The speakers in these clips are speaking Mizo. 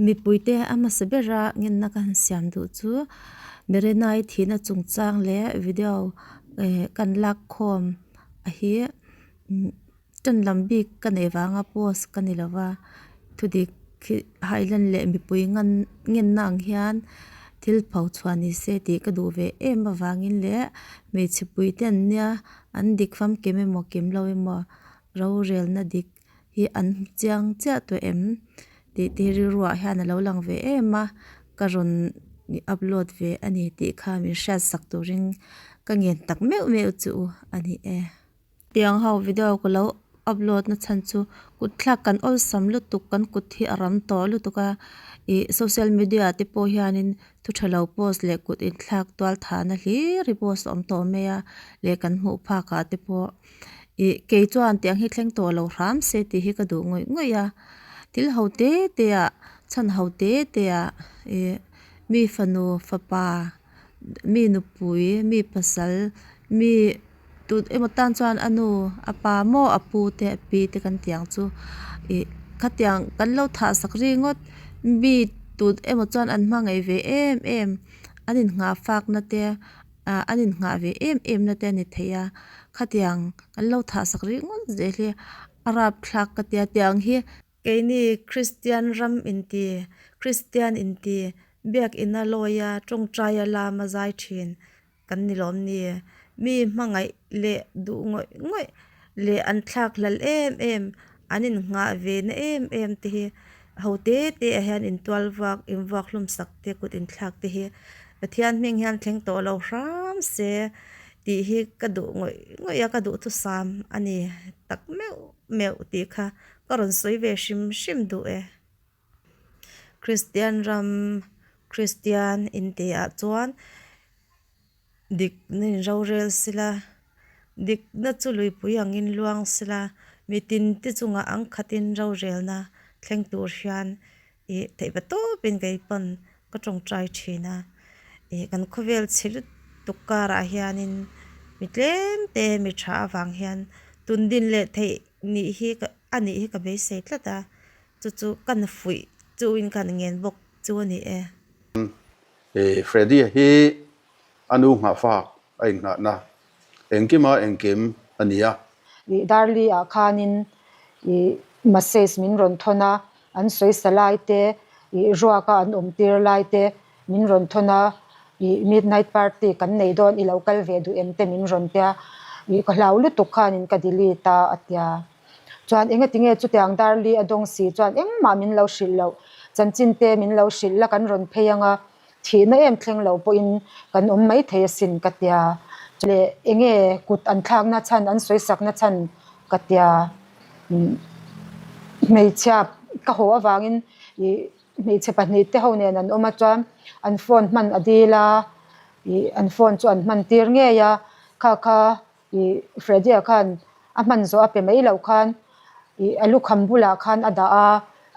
Mipuite a hmasa bera ngenna ka han siam duh chu Merenai thihna chungchang leh video eh kan lak khawm a hi Ṭan lam bik ka neih vanga post ka ni lo va, thudik hi hailan leh mipui ngan ngenna ang hian thil pho chhuah ni se tih ka duh ve em avangin leh hmeichhe pui te an nia an dik famkim emaw kim lo emaw rorelna dik hi an chiang chiah tawh em tih te rilruah hian a lo lang ve em a, ka rawn upload ve a ni tih kha min hriatsak turin ka ngen tak meuh meuh chu a ni e. Tiang ho video ka lo upload na chhan chu kut thlak kan awlsam lutuk kan kut hi a ram tawh lutuk a ih social media ah te pawh hianin thu tha lo post leh kut inthlak tual thahna hlir hi post a awm tawh mai a leh kan hmuh phak ah te pawh ih kei chuan tiang hi thleng tawh lo hram se tih hi ka duh ngawih ngawih a thil ho te te ah chhan ho te te ah ih mi fanu fapa mi nupui mi pasal mi. Tut emaw tan chuan a nu a pa maw a pu te a pi te kan tih ang chu ih khatiang kan lo thah sak ringawt mi tut emaw chuan an hmangaih ve em em an innghah fak na te ah an innghah ve em em na te a ni thei a khatiang kan lo thah sak ringawt zel hi a rapthlak ka tia tiang hi. Keini Kristian ram inti Kristian inti biakina lawia tawngtaia lama zai thin Kan ni lawm ni? Mi hmangaih leh duh ngawih ngawih leh an thlak hlal em em, an innghah ve na em em te hi ho te te ah hian intual vak, invuak hlum sak te, kut inthlak te hi Pathian hming hian thleng tawh lo hram se tih hi ka duh ngawih ngawih a, ka duhthusam a ni tak meuh meuh tih kha ka rawn sawi ve hrim hrim duh e. Kristian ram Kristian intiah chuan dikna in rorel sila dikna chu luipui angin luang sila mitin te chungah ang khatin rorelna thleng tur hian ih theih va tawpin kei pawn ka tawngtai thin a ih kan khawvel chhe lutuk karah hianin mi tlem te mi tha avang hian tun din leh theih nih hi a nih hi ka beisei tlat a. Chu chu kan fuih chuin kan ngen bawk chu a ni e. Freddy hi a nu nghahfak a innghahna engkima engkim a ni a. I Darli ah khanin i massage min rawn thawn a, an sawisa lai te, i ruaka an awm tir lai te min rawn thawn a, i midnight party kan nei dawn i lo kal ve duh em te min rawn tia, i ka hlau lutuk khanin ka delete a a tia. Chuan engatinge chutiang Darli a dawng si chuan engmah min lo hrilh loh, chanchin te min lo hrilh la kan rawn phei anga thihna em thleng lo pawhin kan awm mai thei asin ka tia. Leh enge kut an thlakna chhan an sawisakna chhan ka tia. Hmeichhia ka haw avangin ih hmeichhe pahnih te ho nen an awm a chuan an phone hman a dil a, ih an phone chu an hman tir ngei a, kha kha Ih Freddy-a khan a hman zawh a pe mai loh khan ih a lukham bulah khan a dah a,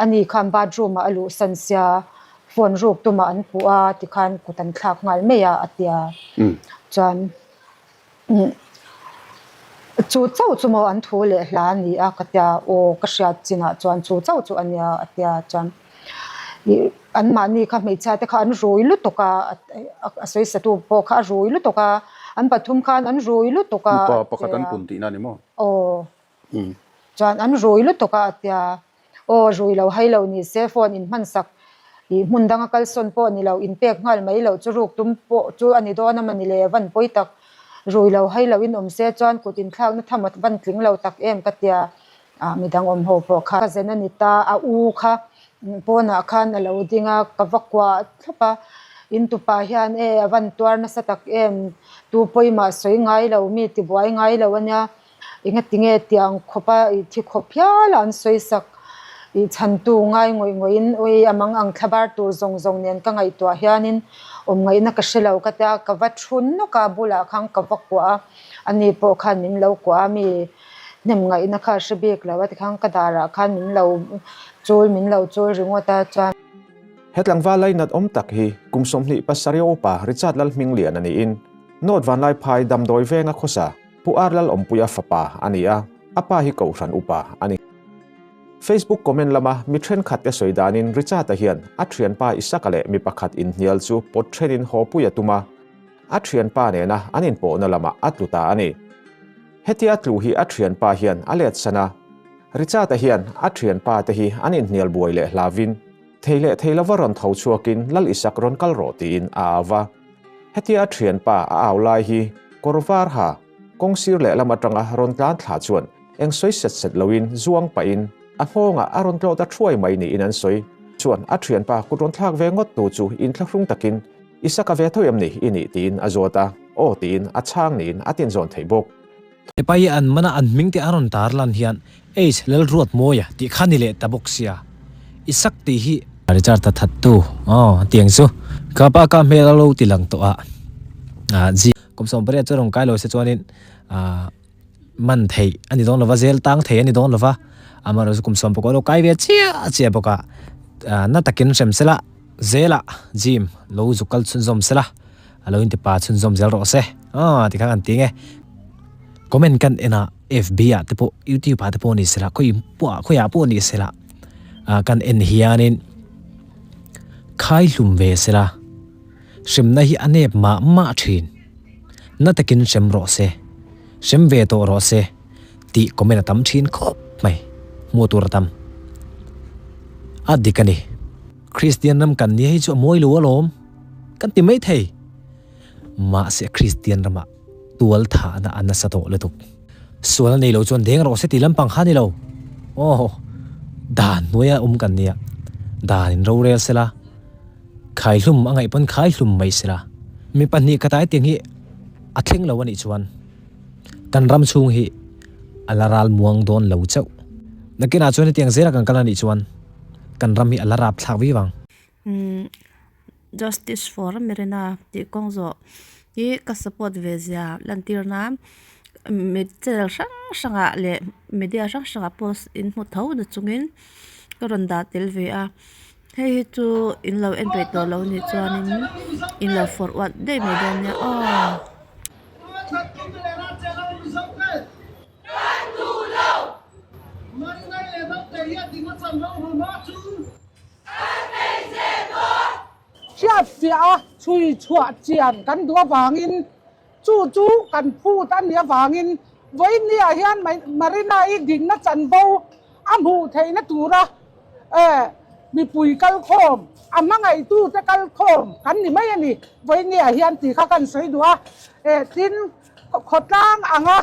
ani khan bathroom ah a luhsan sia, phone ruk tumah an puh a tikhan kut an thlak nghal mai a a ti a. Chuan chu chauh chu maw an thu leh hla a ni a ka tia, aw ka hriat chinah chuan chu chauh chu a nia a tia chuan ih Anmahni kha hmeichhia te kha an rui lutuk a, a sawisatu pawh kha a rui lutuk a, an pathum khan an rui lutuk a. Mipa pakhat an pun tihna a ni maw? Aw. Chuan an rui lutuk a a tia, aw rui lo hai lo ni se phone in hmansak ih hmun danga kalsawn pawh ni lo, inpek nghal mai loh chu ruk tum pawh chu a ni dawn a mawni le, van pawi tak rui lo hai lo in awm se chuan kut inthlakna tham a van tling lo tak em ka tia, ah midang awm ho pawh kha ka zen a ni ta, a u kha Pawnah khan a lo ding a, ka va kuah thlap a, in tupa hian e a van tuar nasa tak em, tu pawimah sawi ngai lo, mi tibuai ngai lo a nia, engatinge tiang khawpa i thi khawp hial a an sawi sak, i chhantu ngai ngawih ngawih in ui a mang ang thlabar tur zawng zawng nen ka ngaihtuah hianin awm ngaihna ka hre lo ka tia, ka va thu nawk a, bulah khan ka va kuah a, ani pawh khan min lo kuah a mi. Hnem ngaihna kha a hre bik lo a tikhan ka darah khan min lo chul min lo chul ringawt a chuan. He tlangval lainat awm tak hi kum 27 upa Richard Lalhminglian a niin North Vanlaiphai damdawi venga khawsa Pu Ar Lalawmpuia fapa a ni a, a pa hi Kohhran upa a ni. Facebook comment lama mi thenkhatte sawi danin Richard-a hian a thianpa Isaka leh mi pakhat inhnial chu pawt thenin haw pui a tum a, a thianpa nena an inpawhna lamah a tlu ta a ni. Hetia tlu hi a thianpa hian a let san a, Richard-a hian a thianpa te hi an inhnial buai leh hlavin thei leh thei lova rawn tho chhuakin Lal Isak rawn kal rawh tiin a au va. Hetia a thianpa a au lai hi kawr var ha kawng sir lehlam atanga rawn tlan thla chuan Eng sawi set set loin zuang pahin a nghawngah a rawn tlawh ta thuai mai niin an sawi. Chuan a thianpa kut rawn thlak ve ngawt tu chu inthlahrung takin I saka ve tho em ni i nih tiin a zawt a, aw tiin a chhang niin a tinzawn theih bawk. Hepa hi an mana an hming te a rawn tar lan hian Ace Lalruatmawia tih kha ni leh ta bawk sia. Isak tih hi. Richard ta that tu aw tiang chu ka pa ka hmel a lo ti lang tawh a ji. Kum 18 chu rawn kai lo se chuanin ah. Man theih a ni dawn lova, zel tang thei a ni dawn lova, amaherawhchu kum 19 lo kai ve chiah chiah bawk a, na takin hrem sela, zela gym lo zuk kal chhunzawm sela, a lo intipa chhunzawm zel rawh se, aw tikhan kan ti nge. Comment kan en a, FB ah te pawh, YouTube ah te pawh ni sela, khawi pawh khawiah pawh ni sela, kan en hianin khai hlum ve sela, Hremna hi a nep mah mah thin. Na takin hrem rawh se, hrem ve tawh rawh se tih comment a tam thin khawp mai. Hmuh tur a tam. A dik a ni. Kristian ram kan nia hi chu a mawi lo alawm. Kan ti mai thei. Mahse Kristian ramah tual thahna a nasa tawh lutuk. Sual a nei lo chuan deng rawh se tih lampang kha a ni lo. Aw, dan hnuaia awm kan nia. Dan in rorel sela. Khaihlum a ngaih pawn khaihlum mai sela. Mi pahnih ka tai tiang hi a thleng lo a nih chuan kan ram chhung hi a la ral muang dawn lo chauh. Nakinah chuan hetiang zela kan kal a nih chuan kan ram hi a la rap thlak viau ang. Justice for Marina tih kawng zawh hi ka support ve zia lantir nan mi channel hrang hrangah leh media hrang hrangah post in hmu tho na chungin ka rawn dah tel ve a. Hei hi chu in lo en peih tawh lo nih chuanin in lo forward daih mai dawn nia aw. Hriatfiah a chhui chhuah chian kan duh avangin chu chu kan phut a nih avangin vawinia hian Marina-i dikna chanvo a hmuh theihna tura mipui kalkhawm, a hmangaihtute kalkhawm kan ni mai a ni. Vawinia hian tih kha kan sawi duh a, tin khawtlang anga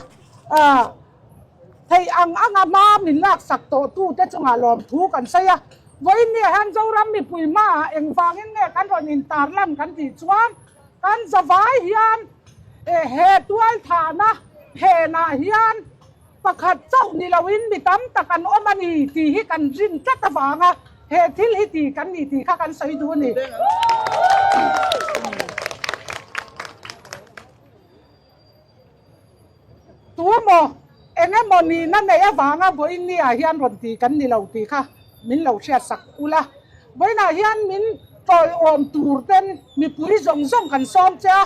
theih ang anga hma min laksak tawhtute chungah lawmthu kan sawi a. Vawinia hian Zoram mipui hmaah engvangin nge kan rawn intarlan kan tih chuan kan zavai hian he tualthahna phenah hian Pakhat chauh ni loin mi tam tak an awm a ni tih hi kan rin tlat avanga he thil hi ti kan ni tih kha kan sawi duh a ni. Tu emaw eng emaw nihna neih avanga vawiinniah hian rawn ti kan ni lo tih kha min lo hriatsak ula. Vawiinah hian min tawiawm tur ten mipui zawng zawng kan sawm che a,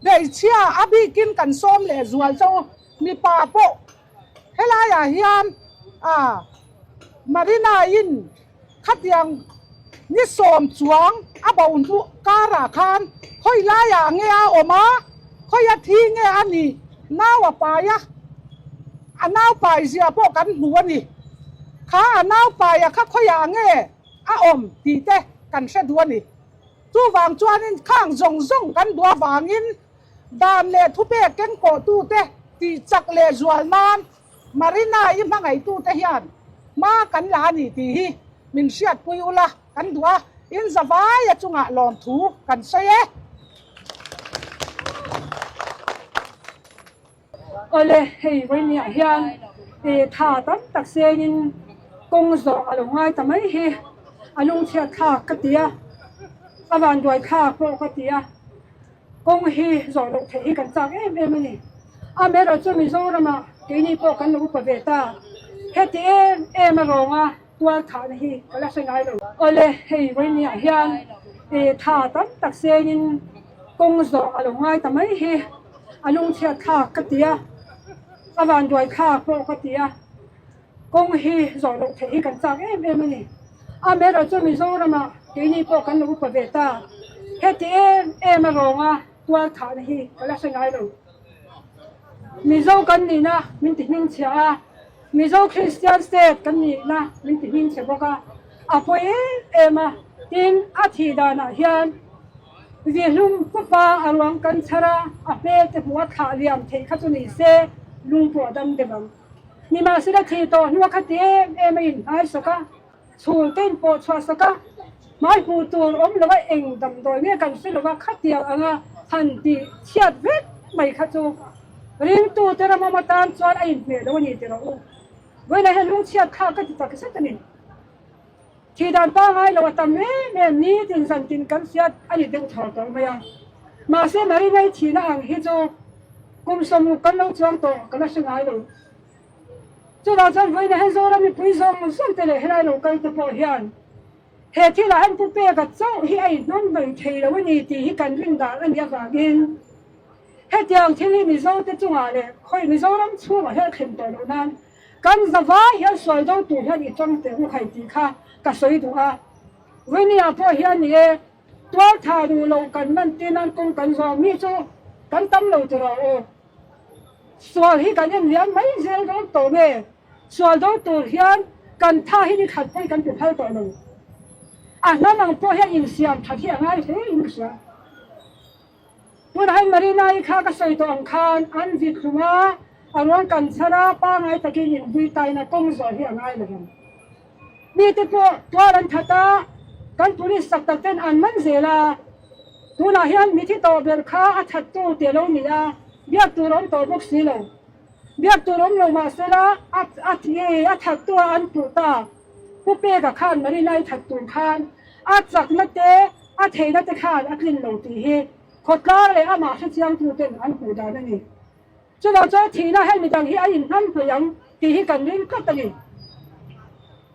hmeichhia a bikin kan sawm lehzual chauh. Mipa pawh helaiah hian a Marina in khatiang ni sawm chuang a bo hnu karah khan khawi laiah nge a awm a, khawi a thi nge a nih nau a pai a, a nau pai zia pawh kan hmu a ni. Kha a nau pai a kha khawiah nge a awm tih te kan hre duh a ni. Chuvang chuanin khang zawng zawng kan duh avangin Dan leh thupek kengkawhtute tih chak leh zual nan Marina-i hmangaihtute hian hma kan la a ni tih hi min hriatpui ula kan duh a, in zavaia chungah lawmthu kan sawi e. Awle, hei vawinia hian tha tam tak sengin kawng zawh a lo ngai ta mai hi a lungchhiat thlak ka ti a, a vanduai thlak pawh ka ti a. Kawng hi zawh loh theih hi kan chak em em a ni. Amaherawhchu Mizoramah keini pawh kan lo upa ve ta. Heti em em a rawnga tual thahna hi ka la hre ngai lo. Awle, hei vawinia hian tha tam tak sengin kawng zawh a lo ngai ta mai hi a lungchhiat thlak ka ti a, a vanduai thlak pawh ka ti a. Kawng hi zawh loh theih hi kan chak em em a ni. Amaherawhchu Mizoramah keini pawh kan lo upa ve ta. Heti em em a rawnga tual thahna hi ka la hre ngai lo. Mizo kan nihna min ti hmingchhia a, Mizo Kristian state kan nihna min ti hmingchhe bawk a, a pawi em em a. Tin, a thih danah hian Vihlum pupa a ruang kan chhar a, a hmel te hmuh a thlah liam theih kha chu ni se, lung pawh a dam deuh ang. Nimahsela thih tawh hnua kha ti em em a inhnaisawk a, chhul te inpawh chhuahsak a, hmai hmuh tur awm lova eng damdawi nge kan hre lova khatiang anga han tih chhiat vek mai kha chu ringtute ram awm atan chuan a inhmeh lo a ni ti rawh u. Vawiinah hian lungchhiat thlak ka ti tak zet a ni. Thih dan pangngai lo a tam em em nitin zantin kan hriat a ni deuh thaw tawh mai a. Mahse Marinai thihna ang hi chu kum 60 kan lo chuang tawh ka la hre ngai lo. Chuvang chuan vawiinah hian Zoram mipui zawng zawng te leh helai lo kal te pawh hian he thilah hian Pu Peka chauh hi a inhnawm hnawih thei lo a ni tih hi kan rin dan a nih avangin hetiang thil hi Mizo te chungah leh khawi Mizoram chhungah hian a thlen tawh loh nan Kan zavai hian sual do tur hian i tang teh u khai tih kha ka sawi duh a. Vawinia pawh hian ni e, tual tha duh loh kan man tin an kawng kan zawng mi chu kan tam lo ti rawh u. Sual hi kan en liam mai zel dawn tawh nge? Sual do tur hian kan tha hi ni khat pawh hi kan ti phal tawh lo. A hnam ang pawh hian insiam that hi a ngai hle in ka hria. Tunah hian Marina-i kha ka sawi tawh ang khan an vit hlum a, a ruang kan chhar a, pangai takin inbui taina kawng zawh hi a ngai lo ang. Mite pawh tual an that a, kan police tak tak ten an man zel a, tunah hian mithi tawh ber kha a thattu tih a lo ni a, biak tur awm tawh bawk si lo. Biak tur awm lo mah sela a a a thattu a an puh ta. Pu Peka khan Marina-i that tur khan a chakna te, a theihna te khan a tlin lo tih hi khawtlang leh amah hrechiangtu ten an hmuh dan a ni. Chuvang chuan thihna hei midang hi a inhman hnawih ang tih hi kan ring tlat a ni.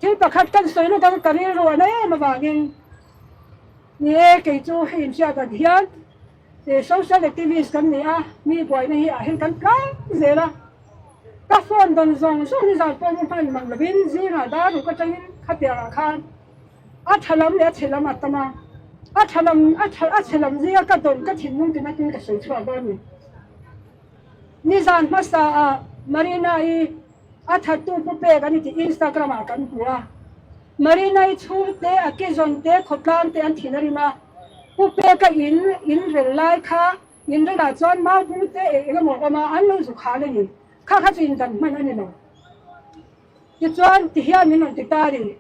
Thil pakhat kan sawi lawk ang ka rilru a na em avangin ni e, kei chu hei inhriat ang hian social activist kan ni a, mi buaina hi ah hian kan tlang zel a. Ka phone dawn zawng zawng nizan pawh mu hman mang lovin zingah dar ruk atangin khatiangah khan A tha lam leh a chhe lam a tam a, a tha lam a tha a chhe lam zinga ka dawn ka thinlung tina tui ka sawi chhuak dawn ni. Nizan hmasa ah Marina-i a thattu pu pek a ni tih Instagram ah kan hmu a. Marina-i chhungte, a kizawn te, khawtlang te an thin a rim a. Pu peka in in rel lai kha in relah chuan mau bung te eng emaw a awm a, an lo zu khal a ni. Kha kha chu indan hman a ni lo. Tichuan tihian min rawn ti ta a ni.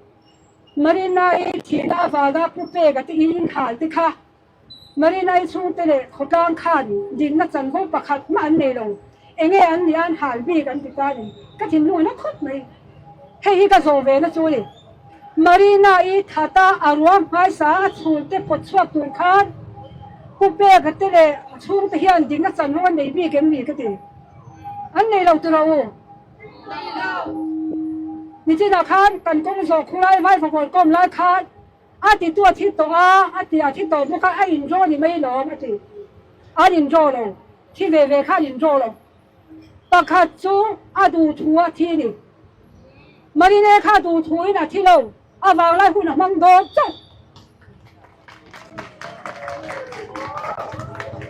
Marina-i thihna avanga Pu Peka te in inhal te kha Marina-i chhungte leh khawtlang khan dinna chanvo pakhat mah an nei lo. Enge an nih a an hal bik an ti ta a ni. Ka thinlung a na khawp mai. Hei hi ka zawh ve na chu a ni. Marina-i thata a ruang hmaisa a chhungte pawt chhuak tur khan Pu Peka te leh a chhungte hian dinna chanvo an nei bik em ni ka ti. An nei lo tiraw u? Nichinah khan kan kawng zawh khulai vai fakawl kawm lai khan a titu a thi tawh a, a ti a thi tawh bawk a, a indraw ni mai lawm a ti. An indraw lo, thi ve ve kha an indraw lo. Pakhat chu a duh thu a thi ni. Marine kha a duh thu in a thi lo, a vanglai hun a hmang dawn chauh.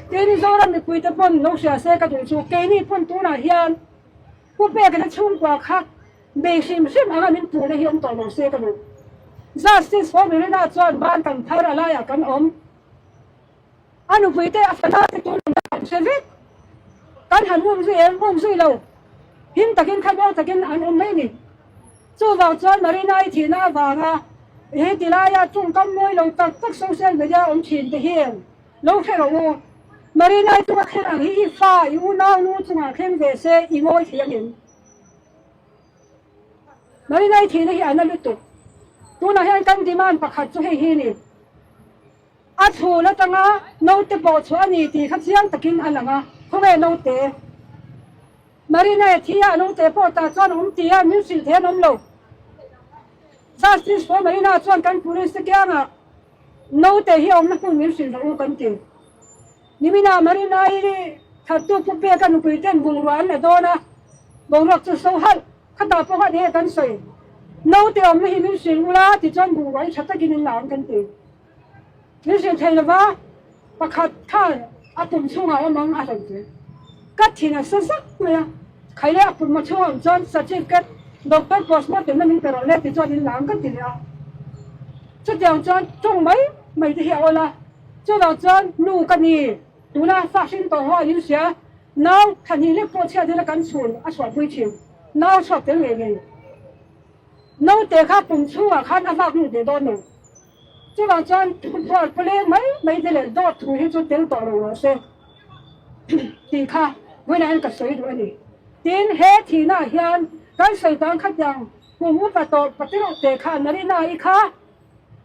Tin, Zoram mipuite pawn lo hria se ka duh chu keini pawn tunah hian Pu Peka te chhungkua kha bei hrim hrim anga min puhna hi awm tawh lo se ka duh. Justice for Marina chuan ban kan thar a laiah kan awm. A nupui te a fana te tun awmna kan hre vek. Kan han um zui em? Um zui lo. Him takin khamuang takin an awm mai ni. Chuvang chuan Marina-i thihna avanga he tilaia tawngkam mawi lo tak tak social media awm thin te hian lo hre rawh u. Marina-i chunga thleng ang hi i fa, i unau nu chungah thleng ve se i ngawi thei angem? Marina-i thihna hi a na lutuk. Tunah hian kan demand pakhat chu hei hi ni. A chhul atanga naute pawh chhuah a ni tih kha chiang takin a lang a, khawnge naute? Marina-i thi a naute pawh tah chuan awm ti a, min hrilh thei an awm lo. Justice for Marina chuan kan police te kiangah naute hi a awmna hmun min hrilh rawh u kan ti. Niminah Marina-i thattu pu peka nupui ten bungrua an la dawn a, boruak chu so halh. Khatah pawh khan enge kan sawi? Naute awmna hi min hrilh ula tichuan bungrua hi tha takin in la ang kan ti. Min hrilh thei lova pakhat khan a pum chhungah awm ang a rawn ti. Ka thin a sa zak mai a, khai leh a pum a chhungah awm chuan certificate doctor postmortem na min pe rawh le tichuan in la ang kan ti leh a. Chutiang chuan tawng mai mai te hi a awl a, chuvang chuan nu ka ni tuna fa hring tawh ho an inhria. Nau thahnih lek pawh chhiat ila kan chhun a chhuahpui thin. Nau chhuak tel ngei ngei. Naute kha pum chhungah khan a vak lut leh dawn lo. Chuvang chuan thubual pawleng mai mai te leh dawt thu hi chu tel tawh lo rawh se tih kha vawiinah hian ka sawi duh a ni. Tin, he thihnaah hian kan sawi tang khatiang kum upa tawh patirawh te kha Marina-i kha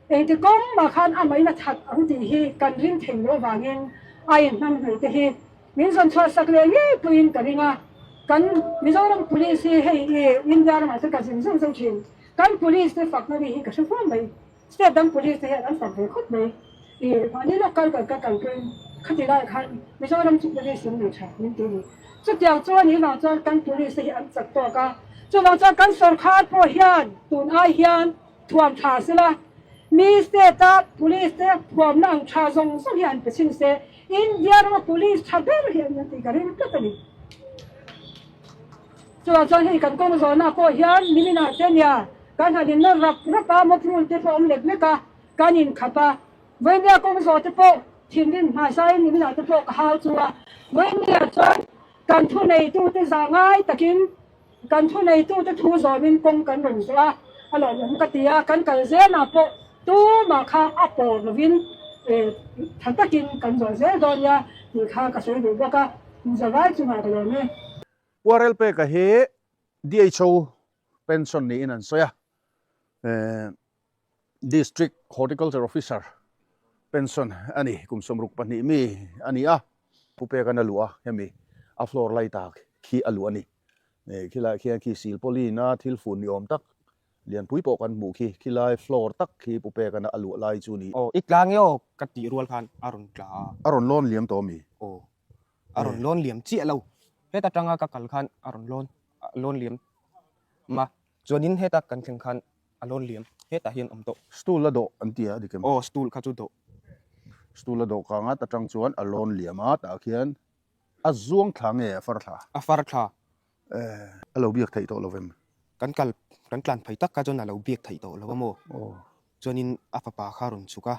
Engti kawng mah khan amahin a that ang tih hi kan ring thei loh avangin a inhnam hnui te hi min zawn chhuah sak leh ngei pawhin ka ring a. Kan Mizoram Police hi hei i India ramah te ka zin zeuh zeuh thin. Kan Police te fakna ri hi ka hre fo mai. State dang Police te hian an fak ve khawp mai. I mahni local kal ka kal pawhin khati laiah khan Mizoram chu Police an nei tha min ti a ni. Chutiang chuan ih vang chuan kan Police te hi an chak tawk a. Chuvang chuan kan sawrkar pawh hian tun ai hian Thuam tha sela, mi state a police te thuamna ang tha zawng zawng hi an pe chhin se, India rama police tha ber hi an ni tih ka ring tlat a ni. Chuvang chuan hei kan kawng zawhna pawh hian niminah te nia kan han inna rap rap a, mob rule te pawh awm lek lek a, kan inkhap a, Vawinia kawng zawh te pawh thinrim hmaisaiin niminah te pawh ka hau chu a, Vawinia chuan kan thuneitute zah ngai takin Kan thuneitute thu zawmin kawng kan rawn zawh a, a lawmawm ka ti a, kan kal zelah pawh tumah kha a pawr lovin tha takin kan zawh zel dawn nia tih kha ka sawi duh bawk a, inzavai chungah ka lawm e. Puarel peka hi DHO pension niin an sawi a, District Horticulture Officer pension a ni, kum 62 mi a ni a, Pu Peka'n a luh a, hemi a floor lai tak khi a luh a ni. Khilaiah khian khi silpauline-a thil fun ni awm tak lianpui pawh kan hmuh khi, khilai floor tak khi Pu Peka'n a luh lai chu ni. Aw, i tla nge aw ka tih rual khan a rawn tla a. A rawn lawn liam tawh mi? Aw, a rawn lawn liam chiah lo. Heta tanga ka kal khan a rawn lawn, lawn liam ma. Chuanin heta kan thleng khan A lawn liam hetah hian awm tawh. Stool a dawh an ti a dik em? Aw stool kha chu dawh. Stool a dawh kang a ta tang chuan a lawn liam a tah khian a zuang thla nge a far thla? A far thla. Eh a lo biak theih tawh lo vem? Kan kal kan tlan phei tak kha chuan a lo biak theih tawh lo a maw? Aw. Chuanin a fapa kha a rawn chhuk a.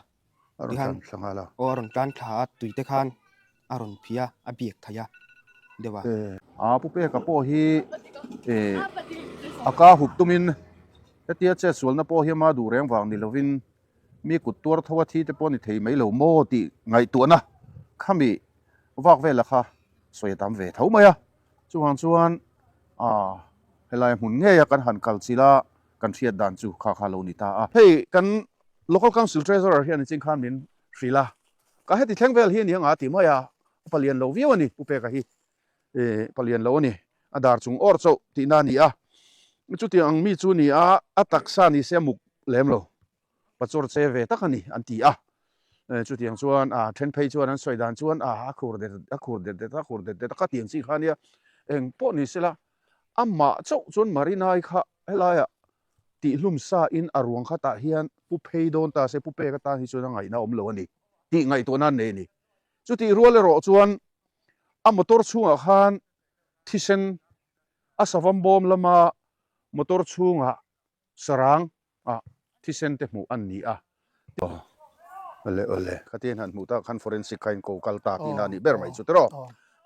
A rawn tlan thla nghal a. Aw a rawn tlan thla a, tui te khan a rawn phih a, a biak theih a deuh a. A Pu Peka pawh hi eh a ka hup tumin hetia chetsualna pawh hi ama duh reng vang ni lovin mi kut tuar tho a thi te pawh ni thei mai lo maw tih ngaihtuahna khami vak vela kha sawi a tam ve tho mai a. Chuvang chuan ah helai hmun ngeia kan han kal chilh a kan hriat dan chu kha kha lo ni ta a. Hei kan Local Council Treasurer hian nichin khan min hrilh a, ka heti thleng vel hi a ni anga ti mai a, a palian lo viau a ni Pu Peka hi, eh palian lo a ni, a dar chung awr chauh tihna a ni a, chutiang ang mi chu a ni a, a taksa ni se a muk lem lo, pachawr che ve tak a ni an ti a, chutiang chuan a then phei chuan an sawi dan chuan a a khur det a khur det det a khur det det a ka tiang chi kha a nia, eng pawh ni sela amah chauh chuan Marinai kha helaiah Tihlum sa in a ruang khatah hian pu phei dawn ta se, pu pek atan hi chuan a ngaihna awm lo a ni tih ngaihtuahna an nei a ni. Chutih rual erawh chuan a motor chhungah khan thisen a savam bawm lama motor chhungah sarang ah thisen te hmuh an ni a. Awle awle, khatiang han hmuh tak khan forensic kha in ko kal ta tihna a nih ber mai chu tiraw?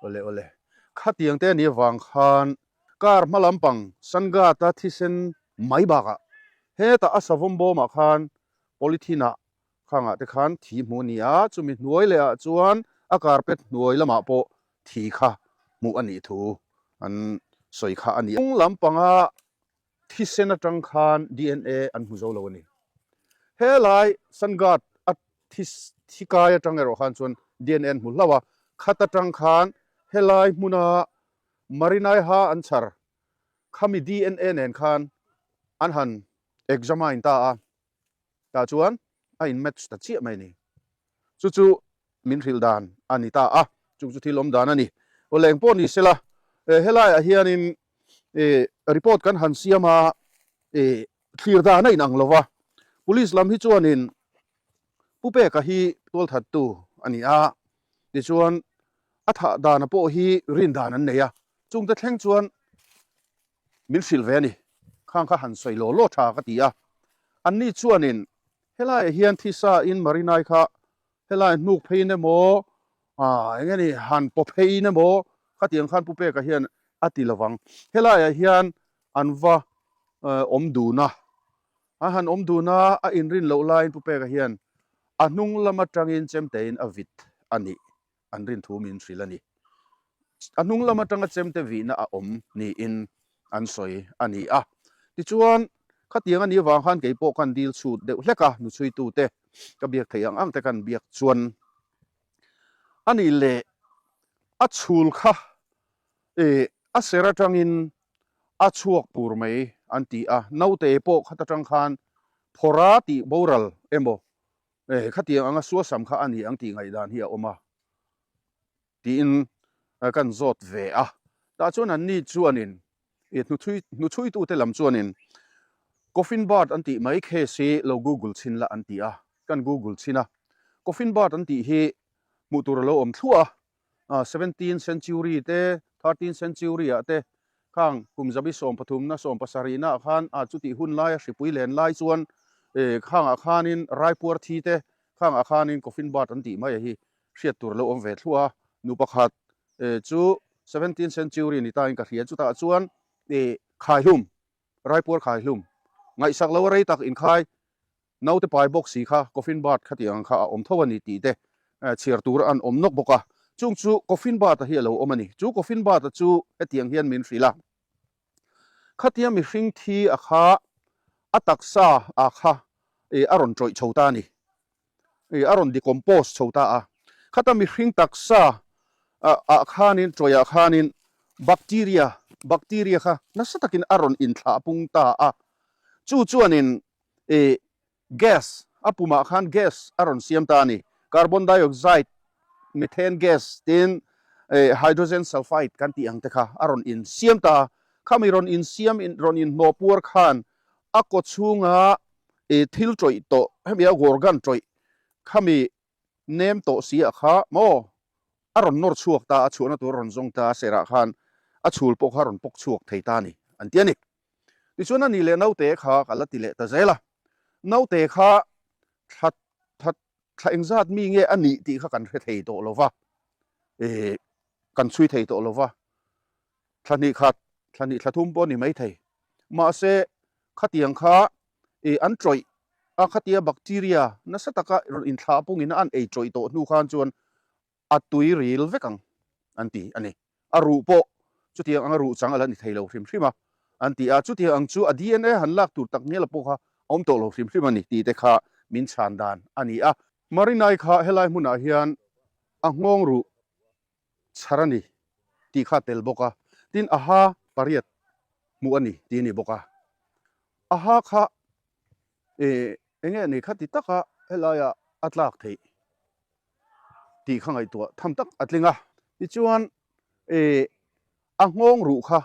Awle awle, khatiang te a nih avang khan Car hma lampang Sangata thisen mai bakah hetah a savawm bawmah khan polythene ah khangah te khan thi hmuh a ni a, chumi hnuai leh ah chuan a carpet hnuai lamah pawh thi kha hmuh a nih thu an sawi kha a ni. Hnung lampanga thisen atang khan dna an hmu zo lo a ni. Helai Sanghat a thi kai atang erawh khan chuan dna an hmu hlauh a, khat atang khan helai hmuna Marinaiha an chhar khami dna nen khan an han examine ta a, tah chuan a in match ta chiah mai a ni. Chu chu min hrilh dan a ni ta a, chung chu thil awm dan a ni. Aw leng pawh ni sela, helaiah hianin Report kan han siam a, thlir dan a inang lo va. Police lam hi chuanin Pu Peka hi tualthattu a ni a, tichuan a thah dana pawh hi rin dan an nei a, chungte thleng chuan min hrilh ve a ni. Khang kha han sawi law law tha ka ti a, anni chuanin helaiah hian thisa in Marinai kha Helai hnuk pheiin emaw, eng nge ni, han paw pheiin emaw khatiang khan Pu Peka hian a ti lovang. Helaiah hian an va awm dun a, an han awm dun a, a inrin loh laiin Pu Peka hian a hnung lam atangin chemtein a vit a nih an rin thu min hrilh a ni. A hnung lam atanga chemte vihna a awm niin an sawi a ni a. Tichuan, khatiang a nih avang khan kei pawh kan dil chhut deuh hlek a, nuchhuitute ka biak theih ang ang te kan biak chuan a nih leh a chhul kha ih a ser atangin a chhuak pur mai an ti a, naute pawh khat atang khan phawrha tih boral emaw eh khatiang anga suasam kha a ni ang tih ngaihdan hi a awm a. Tiin kan zawt ve a. Tah chuan anni chuanin i hnuchhui hnuchhuitute lam chuanin Coffin bird an tih mai case hi lo google chhin la an ti a, kan google chhin a. Coffin bird an tih hi hmuh tur a lo awm thluah a, 17 century te, 13 century ah te khang kum zabi sawmpathumna sawmpasarihna ah khan a chutih hun laia hripui len lai chuan khangah khanin raipuar thi te khangah khanin coffin bird an tih mai a hi hriat tur a lo awm ve thluah a, nu pakhat chu seventeenth century ni tain ka hria, chutah chuan khaihlum, raipuar khaihlum, ngaihsak lo a rei tak inkhai naute pai bawk si kha coffin bird khatiang ang kha a awm tho a ni tih te chhiar tur an awm nawk bawk a, chung chu coffin bird a hi a lo awm a ni, chu coffin bird a chu hetiang hian min hrilh a, khatia mihring thi a kha a taksa a kha a rawn tawih chho ta a ni. Ih a rawn decompose chho ta a, khata mihring taksa ah khanin tawihah khanin bacteria, bacteria kha nasa takin a rawn inthlah pung ta a, chu chuanin ih gas a pumah khan gas a rawn siam ta a ni, carbon dioxide, methane gas tin ih hydrogen sulfide kan tih ang te kha a rawn insiam ta a, khami rawn insiam rawn inhnawh puar khan a kaw chhunga I thil tawih tawh hemi a organ tawih khami nem tawh si ah kha maw a rawn nawr chhuak ta a chhuahna tur a rawn zawng ta a serah khan a chhul pawh kha a rawn pawk chhuak thei ta a ni an ti a ni. Tichuan a ni leh naute kha ka la ti leh ta zel a, naute kha thla thla thla engzat mi nge a nih tih kha kan hre thei tawh lo va, ih kan chhui thei tawh lo va, thla hnih khat thla hnih thla thum pawh a ni maithei mahse Khatiang kha i an tawih a, khatia bacteria nasa taka rawn inthlah pungin an ei tawih tawh hnu khan chuan a tui ril vek ang an ti a ni. A ruh pawh chutiang anga ruh chang a la ni thei lo hrim hrim a an ti a, chutiang ang chu a DNA han lak tur tak ngial pawh kha a awm tawh lo hrim hrim a ni tih te kha min chhan dan a ni a. Marinai kha helai hmunah hian a nghawng ruh chhar a ni tih kha a tel bawk a, tin a ha pariat hmuh a ni tih a ni bawk a. A ha kha eh eng nge ni kha ti taka helaiah a tlak theih tih kha ngaihtuah tham tak a tling a. Tichuan eh a nghawng ruh kha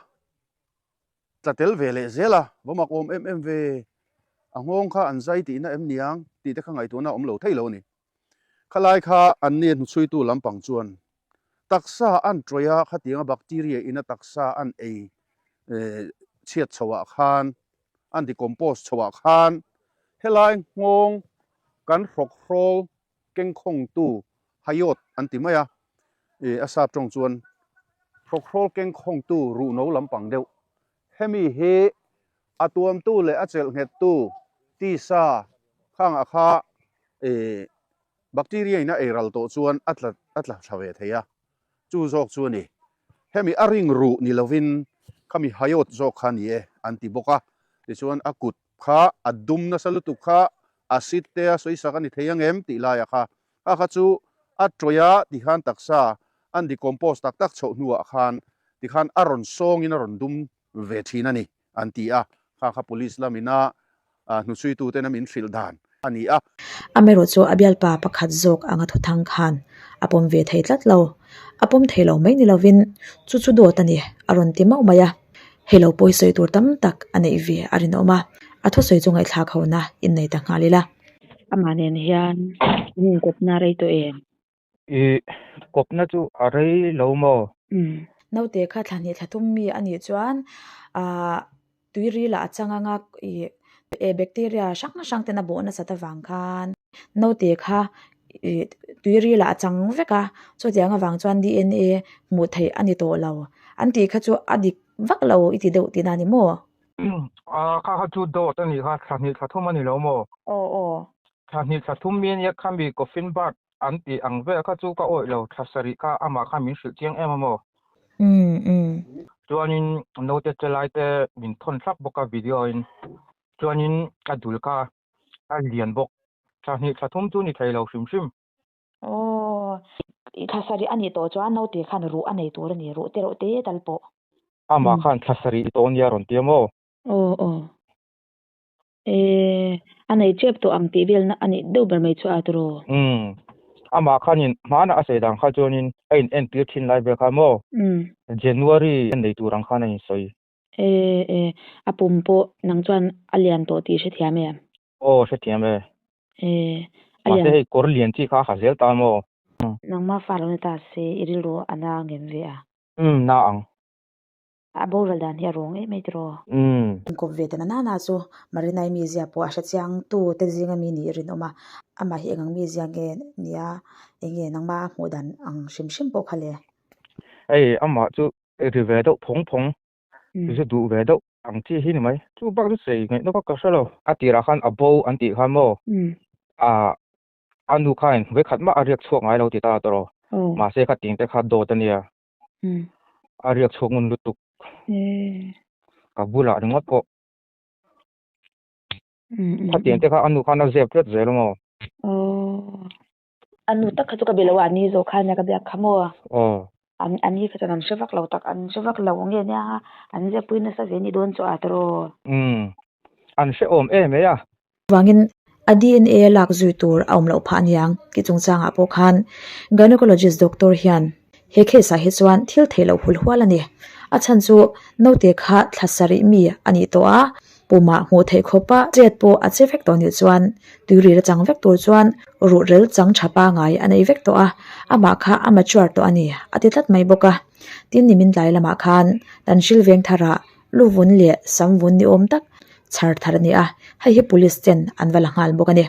tla tel ve leh zel a, va mak awm em em ve, a nghawng kha an zai tihna em niang tih te kha ngaihtuahna a awm lo thei lo a ni. Khalai kha an ni hnuchhuitu lampang chuan taksa an tawih a, khatianga bacteria in a taksa an ei chhiat chhoah khan, an decompose chhoah khan helai nghawng kan hrawkhrawl kengkhawngtu hayawt an ti mai a, a sap tawng chuan hrawkhrawl kengkhawngtu ruhno lampang deuh hemi hi A tuamtu leh a chelh nghettu tisa khangah kha bacteria in a ei ral tawh chuan a tla a tla tha ve thei a, chu zawk chu a ni. Hemi a ring ruh ni lovin khami hayawt zawk kha a ni e an ti bawk a, tichuan a kut kha a dum nasa lutuk kha acid te a sawisak a ni thei ang em tih laiah kha kha kha chu a tawih a tikhan taksa an decompose tak tak chhoh hnuah khan tikhan a rawn sawngin a rawn dum ve thin a ni, an ti a, kha kha police lamina hnuchhuituten a min hrilh dan a ni a. Amaherawh chu a bialpa pakhat zawk anga thuthang khan a pawm ve thei tlat lo. A pawm thei lo mai ni lovin chu chu dawt a ni, a rawn ti mauh mai a. Hei lo pawi sawi tur tam tak a neih ve a rinawm a, a thusawi chu ngaihthlak hona innei ta nghal ila. Amah nen hian in inkawpna a rei tawh em? I kawpna chu a rei lo maw? Naute kha thla hnih thla thum mi a nih chuan aah tuiril ah a chang anga ih bacteria hrang hrang ten a bawh nasat avang khan naute kha ih tuiril ah a chang vek a chutiang avang chuan D_N_A hmuh theih a ni tawh lo an tih kha chu a dik vak lo i ti deuh tihna a ni maw? Aaa kha kha chu dawt a nih kha thla hnih thla thum a ni lo maw? Aw aw. Thla hnih thla thum mi ania khami coffin birth An tih ang vel kha chu ka awih lo, thla sarih kha amah kha min hrilh chiang em a maw? Chuanin naute che lai te min thawn thlap bawk a video in, chuanin a dul kha a lian bawk, thla hnih thla thum chu ni thei lo hrim hrim. Aw, thla sarih a nih tawh chuan naute khan ruh a nei tur a ni, ruh te reuh te tal pawh. Amah khan thla sarih tawh nia rawn ti a maw? Aw aw. E, a nei tep tawh ang tih velna a nih deuh ber mai chu a tiraw? Umm, amah khanin hmanah a sawi dan kha chuanin a in entir thin lai vel kha maw? Umm. January a nei tur ang khan a insawi. E, e, a pum pawh nang chuan a lian tawh tih i hrethiam em? Aw, hrethiam e. E, a lian. Mahse hei kawr lian chi kha a ha zel ta maw? Nangmah fa lo ni ta se i rilru a na ngem ve a? Umm, na ang. A boral dan hi a rawng em mai tiraw? Umm. Inkawp ve ta na na chu Marinai mizia pawh a hre chiang tu te zinga mi nih rinawm a, amah hi engang mizia nge nia enge nangmah a hmuh dan ang hrim hrim pawh kha le. Hei amah chu ri ve deuh phawng phawng, zu duh ve deuh ang chi hi ni mai. Chu bak chu sei ngaih nawk a ka hre lo. A tirah khan a bo an tih khan maw ah a nu khain vawikhat mah a riak chhuak ngai lo ti ta tawh. Mahse kha ting te kha dawt a nia. A riak chhuak ngun lutuk. Ka bulah ringawt pawh. Khatiang te kha a nu khan a zep tlat zel a maw? A nu tak kha chu ka be lo a, a ni zawh khan nia ka biak kha maw? A ni kha chuan an hre vak lo tak, an hre vak lo nge nia an zep pui nasa ve ni dawn chu a tiraw? An hrehawm em mai a. Vangin a DNA lak zui tur a awm loh phah aniang tih chungchangah pawh khan gynecologist doctor hian he case ah hi chuan thil theih loh hul hual a ni. A chhan chu naute kha thla sarih mi a nih tawh a, pumah hmuh theih khawpa chet pawh a che vek tawh nih chuan tuiril a chang vek tur chuan ruhrel chang tha pangai a nei vek tawh a, amah kha a mature tawh a ni a ti tlat mai bawk a. Tin nimin tlai lamah khan Tanhril Vengtharah Lu vun leh sam vun ni awm tak chhar thar a ni a, hei hi police ten an va la nghal bawk a ni.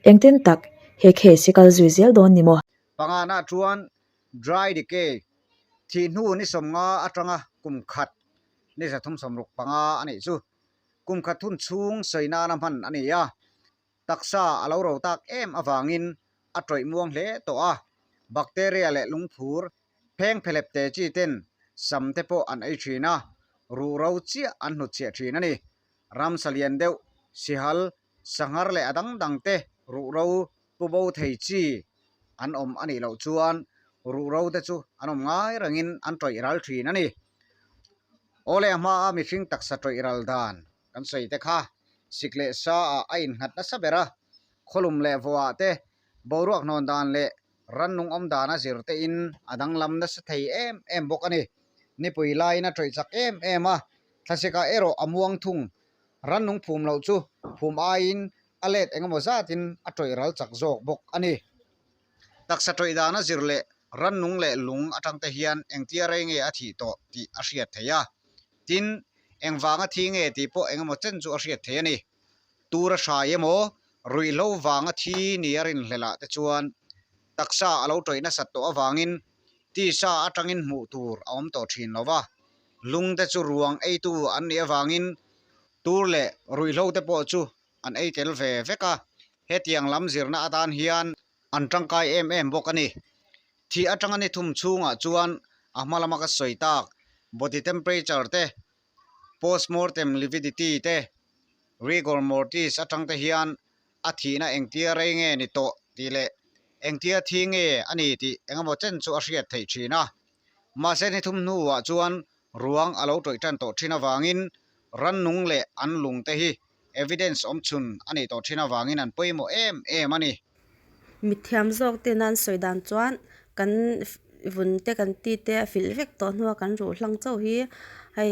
Engtin tak he case hi kal zui zel dawn ni maw? Pangana chuan dry decay, thih hnu ni sawmnga atanga kum khat ni 365 a nih chu. Kum khat hun chhung sawi nana hman a ni a, taksa a lo ro tak em avangin a tawih muang hle tawh a, bacteria leh lungphur pheng phelep te chi ten sam te pawh an ei thin a, ruh ro chiah an hnutchhiah thin a ni. Ramsa lian deuh, sihal, sanghar leh a dang dang te ruh ro pu bo thei chi an awm a nih loh chuan ruh ro te chu an awm ngai rengin an tawih ral thin a ni. Awle a hmaa mihring taksa tawih ral dan kan sawi te kha sik leh sa ah a innghat nasa ber a, khawlum leh vawah te boruak hnawn dan leh rannung awm dan a zir te in a danglam nasa thei em em bawk a ni. Nipui laiin a tawih chak em em a, thlasik ah erawh a muang thung. Rannung phum loh chu phum aiin a let engemaw zatin a tawih ral chak zawk bawk a ni. Taksa tawih dan a zir leh rannung leh lung atang te hian engtia rei nge a thih tawh tih a hriat theih a. Tin, engvanga thi nge tih pawh engemaw chen chu a hriat theih a ni. Tura hrai emaw, ruihhlo vanga thi ni a rinhlelh ah te chuan taksa a lo tawih nasat tawh avangin tisa atangin hmuh tur a awm tawh thin lo va. Lung te chu ruang eitu an nih avangin tur leh ruihhlo te pawh chu an ei tel ve vek a, hetiang lam zirna atan hian an tangkai em em bawk a ni. Thih atanga ni thum chhungah chuan a hma lama ka sawi tak body temperature te, postmortem lividity te, rigor mortis atang te hian a thihna engtia rei nge ni tawh tih leh engtia thi nge a ni tih engemaw chen chu a hriat theih thin a. Mahse ni thum hnuah chuan ruang a lo tawih tan tawh thin avangin rannung leh an lung te hi evidence awm chhun a nih tawh thin avangin an pawimawh em em a ni. Mithiam zawk te nan sawi dan chuan kan vun te kan ti te a filh vek tawh hnua kan ruh hlang chauh hi hei.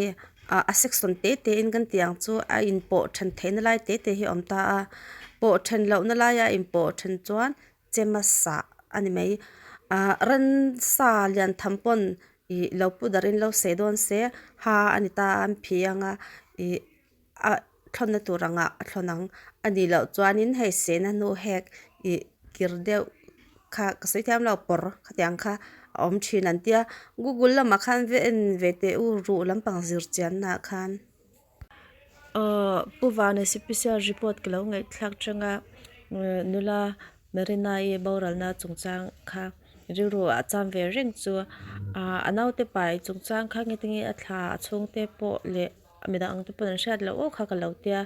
Ah a section te te in kan tih ang chu a inpawh then theihna lai te te hi a awm ta a pawh then lohna laia inpawh then chuan chema sah a ni mai ah ransa lian tham pawn ih lo pu darhin lo seh dawn se ha a ni ta a an phih ang a ih a thlawnna tur angah a thlawn ang a nih loh chuanin hei sehna hnu hek ih kir deuh kha ka sawi thiam lo pawr khatiang kha a awm thin an tia google lamah khan ve en ve teh u ruh lampang zir chianna ah khan ahh pu vana special report ka lo ngaihthlak tang a nula Marina-i boralna chungchang kha rilru ah cham ve reng chu ahh a naute pai chungchang kha nge tinge a thla a chhungte pawh leh midang ang te pawn an hriat loh aw kha ka lo tia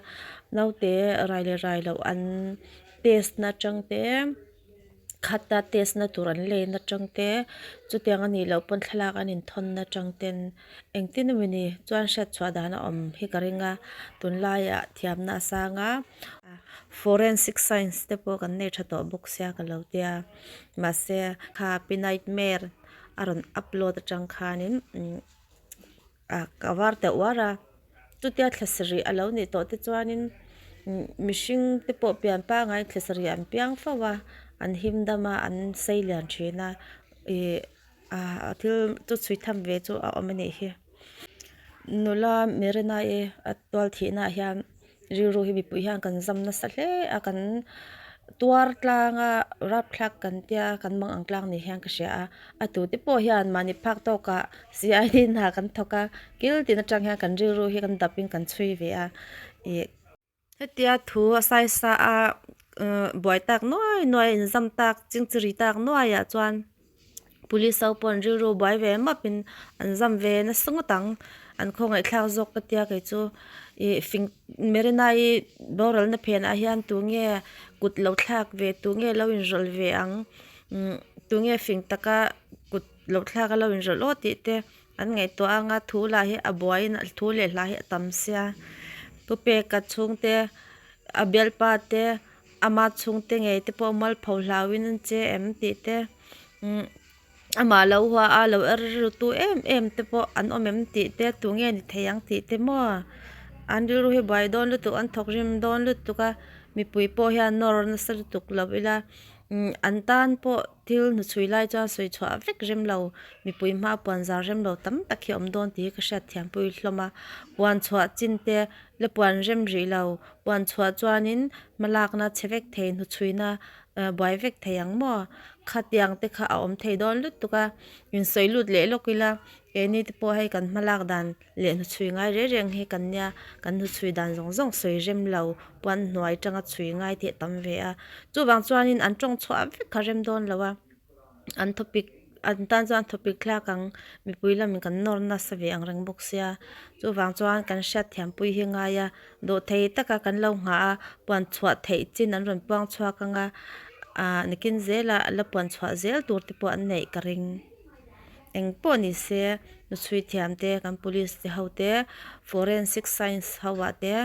naute rai leh rai loh an test na atang te khata test na tur an len atang te chutiang a nih loh pawn thlalak an inthawn na atang ten engtin emawni chuan hriat chhuah dan a awm hi ka ring a tunlaiah thiamna a sang a forensic science te pawh kan nei tha tawh bawk sia ka lo tia mahse kha pi nightmare a rawn upload atang khanin umm. Ah ka var ta uar a chutia thla sarih a lo nih tawh te chuanin mihring te pawh pian pangai thla sarih an piang fo a an him dam a an sei lian thin a ih ah thil chu chhui tham ve chu a awm a nih hi nula Marina-i a tual thih na ah hian. Rilru hi mipui hian kan zam nasa hle a kan tuar tlang a rapthlak kan tia kan mang ang tlang ni hian ka hria a a tute pawh hian mahni phak tawkah CID hna kan thawk a kil tin atang hian kan rilru hi kan dap in kan chhui ve a ih hetia thu a saisa a buai tak nuai nuai inzam tak chingchiri tak nuai ah chuan. Police ho pawh an rilru buai ve map in an zam ve nasa ngawt ang an khawngaih thlak zawk ka tia kei chu ih fing Marina-i boral na phenah hian tunge kut lo thlak ve tunge lo inrawlh ve ang umm tunge fing taka kut lo thlak a lo inrawlh aw tih te an ngaihtuah anga thu lah hi a buaiin thu leh hla hi a tam sia pu peka chhungte a bialpa te. Ama chhungte ngei te pawh mualpho hlauhin an che em tih te umm amah lo hua a lo er ru tu em em te pawh an awm em tih te tunge ni thei ang tih te maw an rilru hi buai dawn lutuk an thawk rim dawn lutuk a mipui pawh hian nawr nasa lutuk lo ila umm an tan pawh thil hnuchhui lai chuan sawi chhuah vek rem lo mipui hma puan zar rem lo tam tak hi a awm dawn tih hi ka hriat thiam pui hlawm a puan chhuah chin te la puan rem rih lo. Puan chhuah chuanin hmalakna chhe vek thei hnuchhuina buai vek thei ang maw? Khatiang te kha a awm thei dawn lutuk a, insawi lut leh lawk ila keini te pawh hei kan hmalak dan leh hnuchhui ngai reng reng hi kan nia, kan hnuchhui dan zawng zawng sawi rem lo, puan hnuai tanga chhui ngai te a tam ve a, chuvang chuanin an tawng chhuah vek kha rem dawn lo a. An thawpik an tan chuan thawpik thlak ang mipui lamin kan nawr nasa ve ang reng bawk sia chuvang chuan kan hriat thiam pui hi ngai a dawhthei taka kan lo nghah a puan chhuah theih chin an rawn puang chhuak ang a ah nikin zelah la puan chhuah zel tur te pawh an neih ka ring eng pawh ni se hnuchhui thiam te kan police te ho te forensic science ho ah te.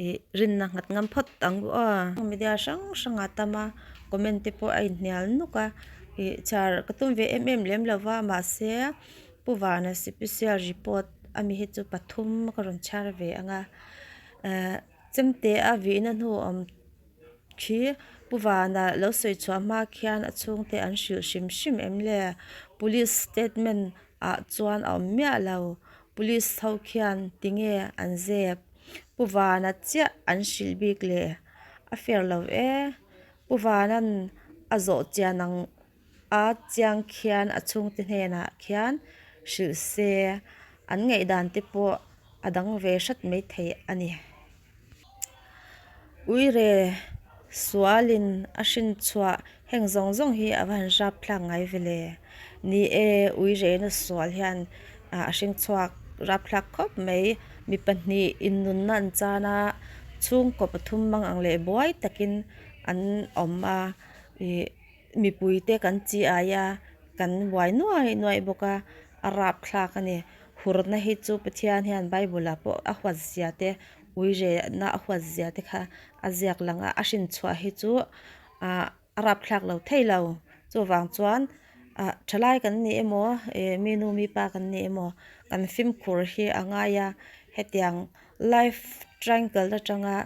Ih rinna nghat ngam phawt ang u aw. Media hrang hrang ah tam a comment te pawh a inhnial nuk a ih chhiar ka tum ve em em lem lo va mahse Pu Vana special report ami hi chu pathum ka rawn chhiar ve ang a eh chemte a vihna hnu awm khi Pu Vana lo sawi chhuah hma khian a chhungte an hrilh hrim hrim em le police statement ah chuan a awm miah lo police ho khian tinge an zep. Pu Vana chiah an hrilh bik le a fair lo e. Pu Vana'n a zawh chian ang a chiang khian a chhungte hnenah khian hrilh se an ngaihdan te pawh a dang ve hrat maithei a ni. Uire sualin a hrin chhuah heng zawng zawng hi a va han hrap thlak ngai ve le. Ni e, uirena sual hian a hring chhuak rap thlak khawp mai. Mi pahnih innunna an chan a, chhungkaw pathum mang ang leh buai takin an awm a, ih mipuite kan chi ai a, kan buai nuai nuai bawk a, a rap thlak a ni. Hurna hi chu Pathian hian Bible ah pawh a huat zia te uirehna a huat zia te kha a ziak lang a, a hrin chhuah hi chu ah a rap thlak lo thei lo. Chuvang chuan ah thalai kan ni emaw eh mi nu mi pa kan ni emaw kan fimkhur hi a ngai a. Hetiang life triangle atanga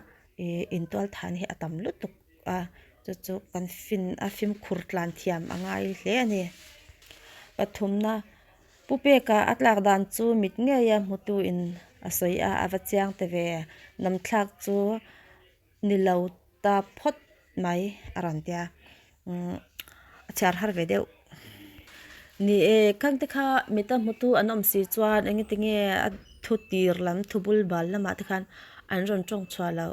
ih intualthan hi a tam lutuk a chu chu kan fin a fimkhur tlan thiam a ngai hle a ni. Pathumna Pu Peka a tlak dan chu mit ngei a hmutu in a sawi a a va chiang ta ve namthlak chu ni lo ta phawt mai a rawn ti a umm a chhiar har ve deuh. Ni e khang te kha mita hmutu an awm si chuan engati nge a thu tir lam thu bul bal lamah te khan an rawn tawng chhuah loh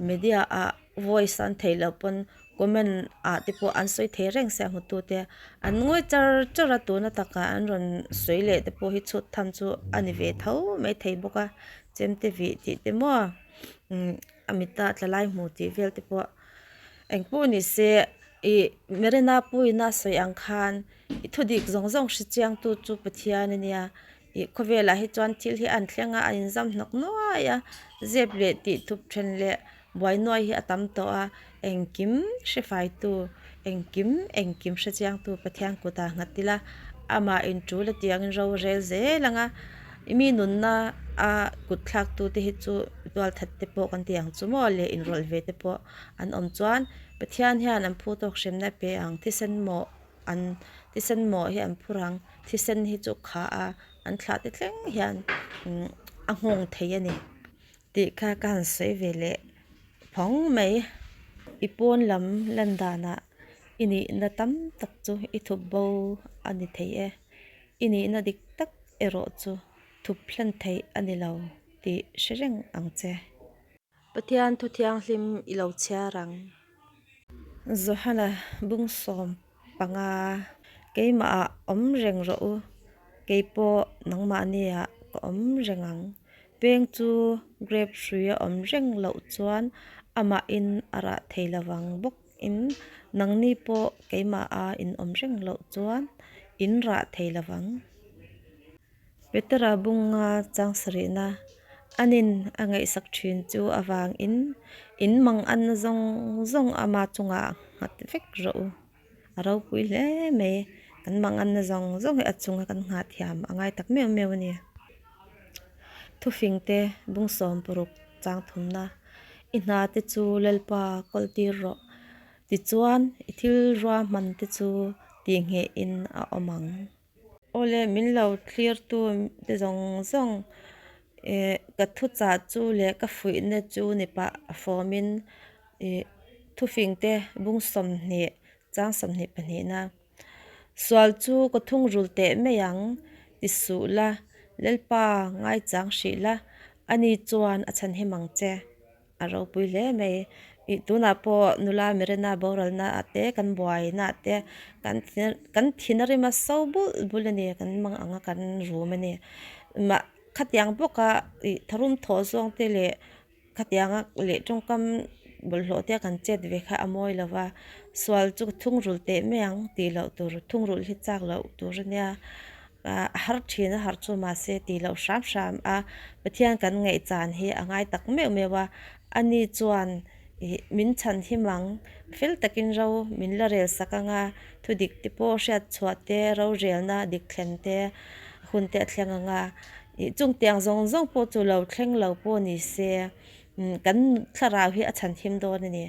media ah voice an theih loh pawn comment ah te pawh an sawi thei reng sia hmutu te an ngawi char char a tuna takah an rawn sawi leh te pawh hi chhut tham chu a ni ve tho maithei bawk a chemte vih tih te maw umm a mita tla lai hmu tih vel te pawh engpawh ni se ih Marina puiin a sawi ang khan i thudik zawng zawng hre chiang tu chu Pathian a nia ih khawvelah hi chuan thil hi an thleng a a inzam hnawk nuai a zep leh tih thup then leh buai nuai hi a tam tawh a engkim hre fai tu engkim engkim hre chiang tu Pathian kutah nghat ila amah in tul a tih angin ro rel zel ang a mi nunna a kut thlak tu te hi chu tualthat te pawh kan tih ang chu maw leh inrawlh ve te pawh an awm chuan Pathian hian an phu tawk hremna a pe ang thisen mawh an thisen mawh hi an phur ang thisen hi chu kha a an thlah te thleng hian a nghawng thei a ni tih kha ka han sawi ve leh phawng mai. I pawn lam lan danah i nihna tam tak chu i thup bo a ni thei e. I nihna dik tak erawh chu thup hlen theih a ni lo tih hre reng ang che. Pathian thu thianghlim i lo chhiar ang. Johana bungsawm panga keimahah awm reng rawh u, keipawh nangmahniah ka awm reng ang. Peng chu grape hrui a awm reng loh chuan amahin a rah thei lovang bawkin nangni pawh keimaha in awm reng loh chuan in rah thei lovang. Petera bunga chang sarihna anin a ngaihsak thin chu avangin in mang anna zawng zawng ama chungah nghat vek rawh u. A ropui hle mai, kan mang anna zawng zawng hi a chunga kan nghah thiam a ngai tak meuh meuh a ni. Thufingte bung sawm paruk chang thumna i hna te chu Lalpa kawl tir rawh tichuan i thil ruahman te chu tihnghehin a awm ang. Awle min lo thlir tu te zawng zawng eh ka thuchah chu leh ka fuihna chu ni pah a fawm in ih thufing te bung 20 chang 22 na sual chu ka thungrul teh mai ang ti suh la Lalpa ngaichang hrih la ani chuan a chhanhim ang che. A ropui hle mai. Ih tunah pawh nula Mirena boralna ah te kan buaina ah te kan kan thin a rima so bul bul a ni kan mang ang a kan rum a ni. Mah khatiang bawka ih tharum thawh zawng te leh khatianga leh tawngkam bawlhhlawh te kan chet ve kha a mawi lo va, sual chu thungrulh teh mai ang tih loh tur thungrulh hi chak loh tur a nia. A har thin a har chu mahse tih loh hram hram a Pathian kan ngaih chan hi a ngai tak meuh meuh a ani chuan ih min chhan him ang fel takin ro min la rel sak ang a thu dik te pawh hriat chhuah te ro relna dik thlen te hun te a thleng ang a ih chung tiang zawng zawng pawh chu lo thleng lo pawh ni se Kan thlarau hi a chhan him dawn a ni.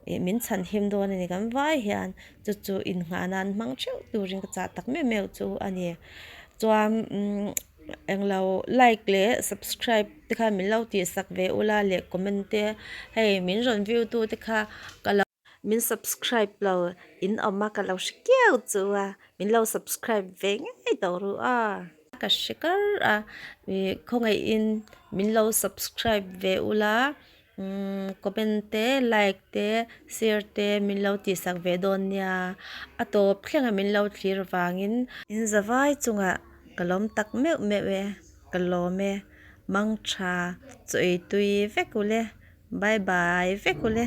Ih min chhan him dawn a ni kan vai hian chu chu innghah nan hmang theuh turin ka chah tak meuh meuh chu a ni. Chuan umm englo like leh subscribe te kha min lo tihsak ve ula leh comment te hei min rawn view tu te kha ka lo. Min subscribe lo in awm a ka lo hre kiau chu a min lo subscribe ve ngei tawh ru a. Ka hre kar a ih khawngaihin min lo subscribe ve ula umm comment te like te share te min lo tihsak ve dawn nia a tawp thleng a min lo thlir vangin. In zavai chungah ka lawm tak meuh meuh e ka lawm e mangtha chaw ei tui vek ule bye bye vek ule.